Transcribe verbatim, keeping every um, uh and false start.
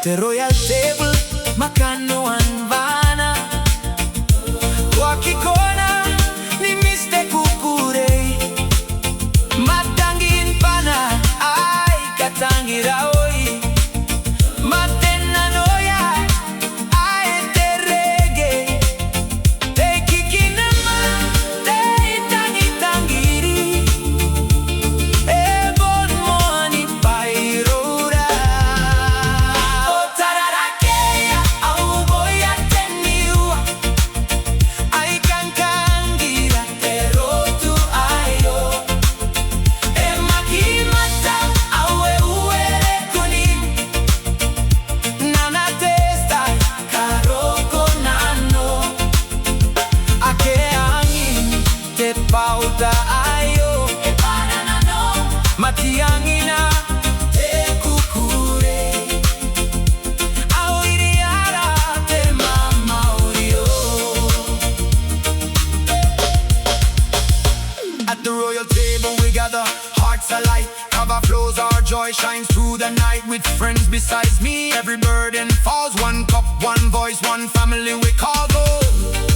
Te royal table ma kanoan bwaana. Ko aki kona ni miss te kukurei. Ma tangin bwaana aika tangin raoi. Ma te nanoia ae te reggae. Te kikinama, te itangitangiri, e bon moani bwa iroura. Ao tararakea, ao uboia te niua, ai kankangira te rotu aio. E maki mata, ao e uere kunin. Nana testa, karoko nano. Ake angin te bauta aio. E bwaana nano. Ma ti angina te kukurei. Ao iriara te mamaurio. At the royal table we gather, hearts alight. Kava flows, our joy shines through the night. With friends besides me, every burden falls. One cup, one voice, one family we call home.